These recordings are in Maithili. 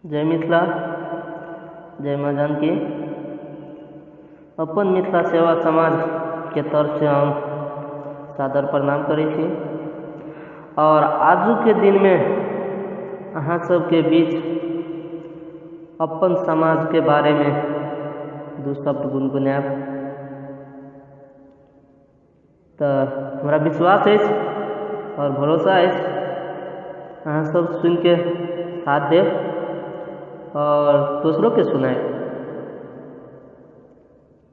जय मिथिला, जय माँ जानकी। अपन मिथिला सेवा समाज के तरफ से हम सादर प्रणाम करै छी। और आजू के दिन में अहाँ सबके बीच अपन समाज के बारे में दू शब्द गुनगुनायब तऽ हमरा विश्वास अछि और भरोसा अछि अहाँ सब सुनिके साथ देब और दोसरों के सुनायब।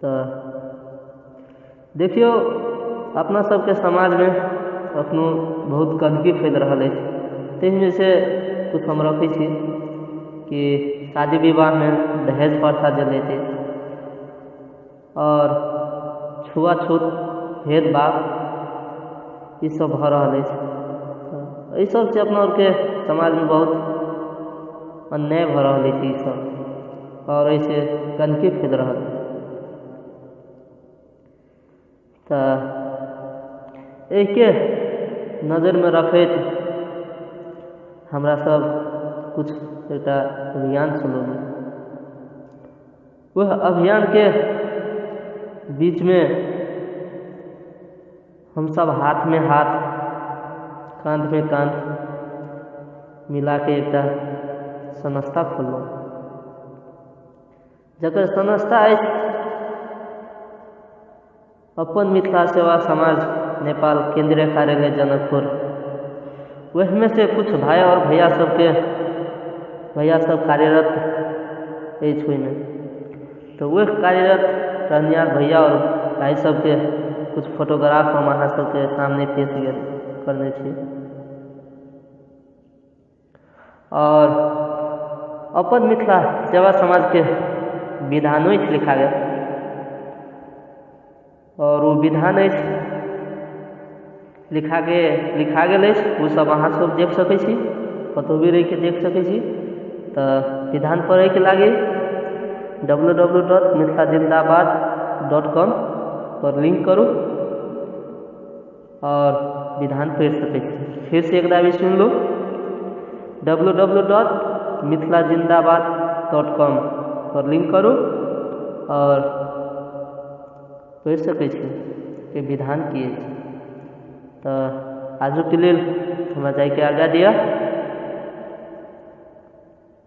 तऽ देखियौ, अपना सबके समाजमे अखनो बहुत गन्दगी फैल रहल अछि, ताहिमे से कुछ हम रखै छी कि शादी विवाहमे दहेज प्रथा चलैत अछि और छुआछूत भेदभाव ई सब भऽ रहल अछि। एहि सबसँ अपना आरके समाजमे बहुत अन्याय भऽ रहल अछि ई सब, और एहिसँ गन्दगी फैल रहल अछि। तऽ एहिके नजरिमे रखैत हमरा सब कुछ एकटा अभियान चलौलहुँ। वह अभियानके बीचमे हमसब हाथमे हाथ काँधमे काँध मिलाके एकटा संस्था खोललहुँ, जकर संस्था अछि अपन मिथिला सेवा समाज नेपाल केंद्रीय कार्यालय जनकपुर। ओहिमे से कुछ भाई और भैया सबके भैया सब कार्यरत अछि ओहिमे, तऽ वह कार्यरत रहनिहार भैया और भाई सबके कुछ फोटोग्राफ हम अहाँ सबके सामने पेश करने छी। और अपन मिथिला सेवा समाजके विधानो अछि लिखा गेल, और ओ विधान अछि लिखा गेल अछि, ओ सब अहाँ सब देख सकै छी, कतहु भी रहिके देख सकै छी। तऽ विधान पढ़ैके लागी www.mithilajindabad.com पर लिंक करू और विधान पढ़ि सकै छी। फिर से एक दाबी सुनि लू, www.mithilajindabad.com पर लिंक करू और पढ़ि सकै छी कि विधान की अछि। तऽ आजुके लेल हमरा जाइके आज्ञा दिअ।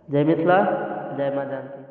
जय मिथिला, जय माँ जानकी।